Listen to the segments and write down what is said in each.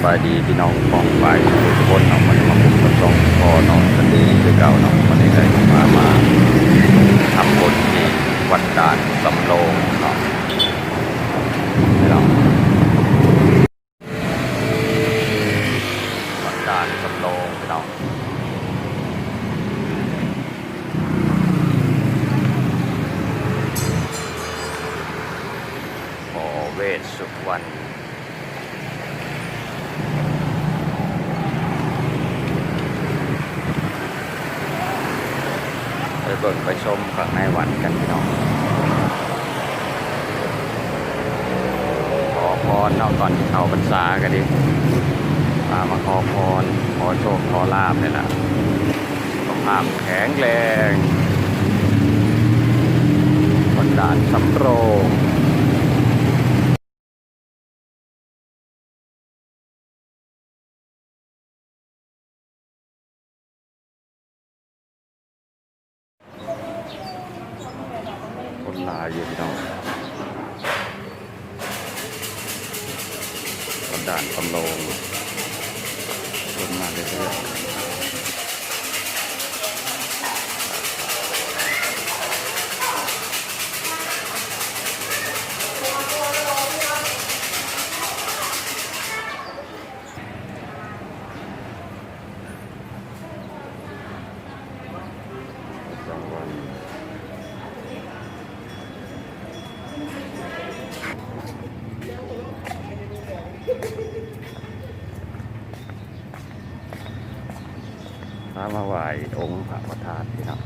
ສະບາຍດີພີ່ນ້ອງປ້ອງປາຍທຸກຄົນເນາະ, ມື້ນີ້ມາພົບກັບຊ່ອງພໍ່ນ້ອງສະຕີຄືເກົ່າເນາະ. ມື້ນີ້ໄດ້ພາມາທຳບຸນທີ່ວັດດ່ານສຳໂລງເນາະ ພີ່ນ້ອງ. ວັດດ່ານສຳໂລງ ພີ່ນ້ອງ, ພໍ່ເວດສຸວັນ. ໄປເບິ່ງໄປຊົມຂ້າງໃນວັດກັນ ພີ່ນ້ອງ. ຂໍພອນເນາະ, ຕອນທີ່ເຂົ້າພັນສາກໍດີ ພາມາຂໍພອນ ຂໍໂຊກຂໍລາບນີ້ລະ, ສຸຂະພາບແຂງແຮງ. ວັດດ່ານສຳໂລງ. ຄົນຫຼາຍຢູ່ພີ່ນ້ອງ, ວັດດ່ານສຳໂລງ ຄົນມາເລື້ອຍໆ. ພາມາໄຫວ້ອົງພະປະທານ ພີ່ນ້ອງ.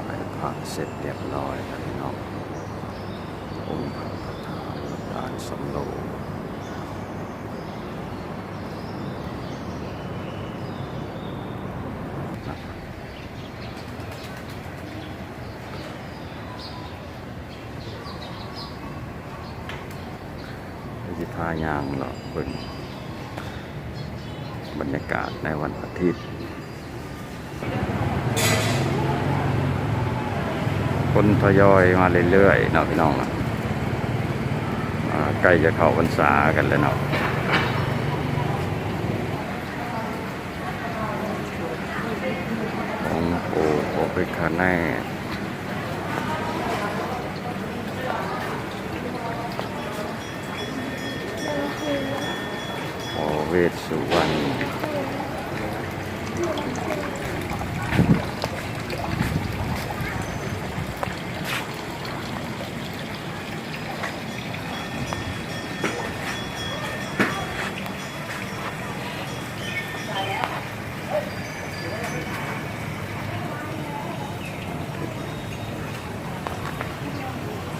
ໄຫວ້ພະເສັດຮຽບຮ້ອຍແລ້ວພີ່ນ້ອງ, ອົງພະປະທານວັດດ່ານສຳໂລງ. ຊິພາຍ່າງເລາະເບິ່ງບັນຍາກາດໃນວັນອາທິດ. ຄົນທະຍອຍມາເລື້ອຍໆເນາະ ພີ່ນ້ອງເນາະ, ອ່າ ໃກ້ຈະເຂົ້າພັນສາກັນແລ້ວເນາະ. ຂອງໂອ ໂອເປກຄາແນ ພໍ່ເວດສຸວັນ.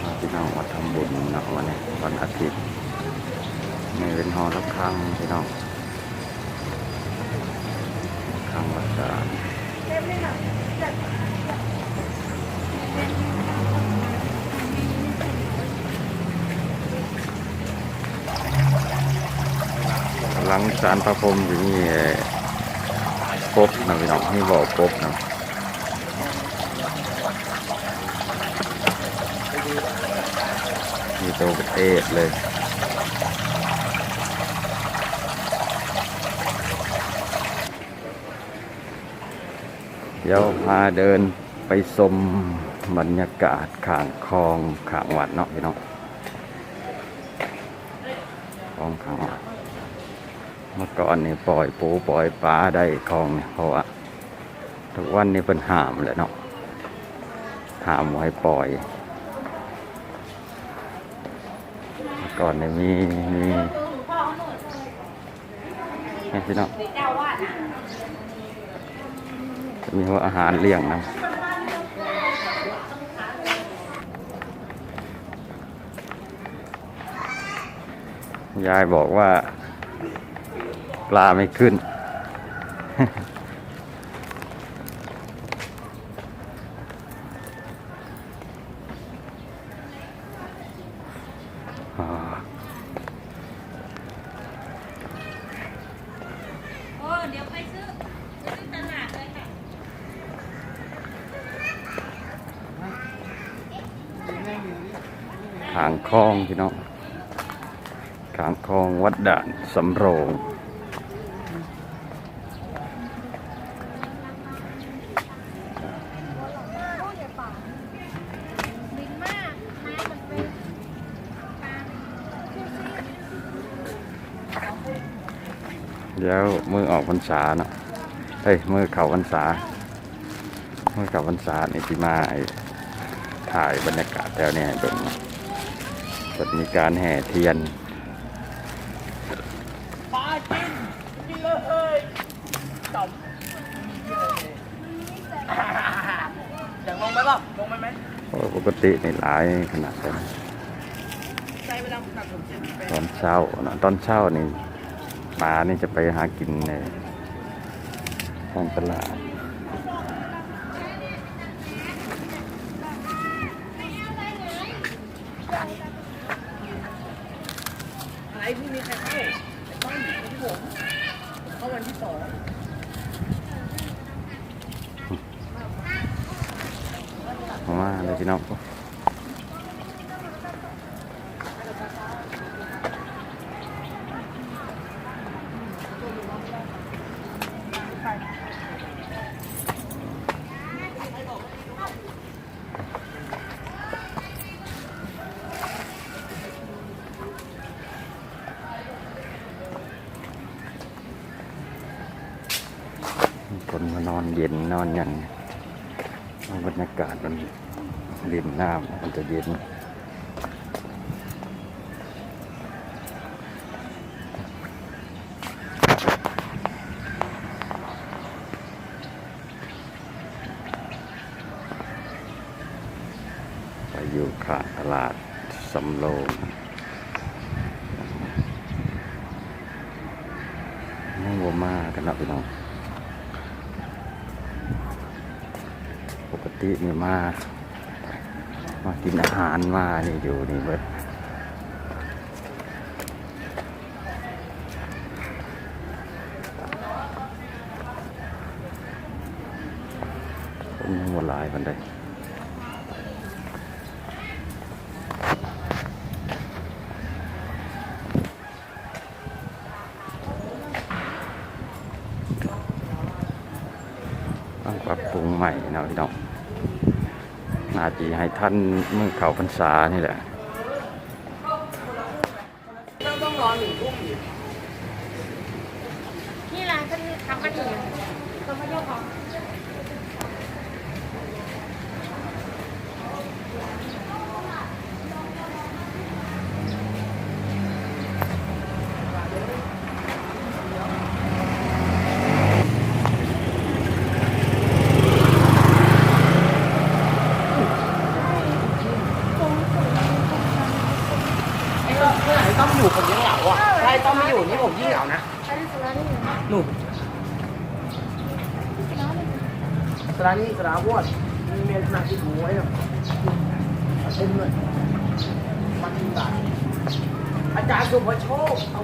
ພາພີ່ນ້ອງມາທຳບຸນເນາະ ວັນນີ້ວັນອາທິດ, ນີ້ເປັນຫໍລະຄັງພີ່ນ້ອງ, ລະຄັງວັດກາງ. ຫຼັງສານພະພົມຊິມີ ເອີ ກົບນະພີ່ນ້ອງ, ມີບໍ່ກົບນະ, ມີໂຕເປັນເອດເລີຍ. ດຽວພາເດີນໄປຊົມບັນຍາກາດຂ້າງຄອງຂ້າງວັດເນາະພີ່ນ້ອງ, ຄອງຂ້າງວັດ. ເມື່ອກ່ອນນີ້ປ່ອຍປູປ່ອຍປາໄດ້ຂອງ ເພາະວ່າທຸກວັນນີ້ເພິ່ນຫ້າມແຫຼະເນາະ ຫ້າມບໍ່ໃຫ້ປ່ອຍ. ເມື່ອກ່ອນນີ້ມີ ມີ ນີ້ພີ່ນ້ອງ ຈະມີຫົວອາຫານລ້ຽງນຳ. ຍາຍບອກວ່າປາໄມ່ຂຶ້ນ. ຂ້າງຄອງພີ່ນ້ອງ ຂ້າງຄອງວັດດ່ານສຳໂຮງ. ດຽວມື້ອອກພັນສາເນາະ ເອີຍ ມື້ເຂົ້າພັນສາ ມື້ເຂົ້າພັນສານີ້ຊິມາ ໄອ້ ຖ່າຍບັນຍາກາດແຖວນີ້ໃຫ້ເບິ່ງເນາະ ເພິ່ນມີການແຫ່ທຽນ. ປາກິນ ກິນເລີຍ ຢາກລົງໄປບໍ່? ລົງໄປໄໝ? ໂອ້ ປົກກະຕິນີ້ຫຼາຍຂະໜາດໃດ. ຕອນເຊົ້າເນາະ ຕອນເຊົ້ານີ້ ໝານີ້ຈະໄປຫາກິນໃນທ້ອງຕະຫຼາດ. ມາເລີຍພີ່ນ້ອງ. ຄົນມານອນເຢັນນອນຫຍັງ ເອົາບັນຍາກາດມັນຫຼິ້ນນ້ຳ ມັນຈະເຢັນ. ໄປຢູ່ຂ້າງຕະຫຼາດສຳໂລງ ຍັງບໍ່ມາກັນເນາະພີ່ນ້ອງ. ປົກກະຕິນີ້ມາ ມາກິນອາຫານ ມານີ້ ຢູ່ນີ້ເບິດ. ຄົນຍັງບໍ່ຫຼາຍປານໃດ. ຕ້ອງປັບປຸງໃໝ່ເນາະພີ່ນ້ອງ ໜ້າຊິໃຫ້ທັນມື້ເຂົ້າພັນສານີ້ແຫຼະ. ไอ้ต้อมอยู่ผมยังเหงาอ่ะ ถ้าไอ้ต้อมไม่อยู่นี่ผมยิ่งเหงานะ หนู สระนี่สระวอด มีเมียนาที่ดูไว้เนาะ เต็มเลย มันมีหลาย อาจารย์สุภโชค เอา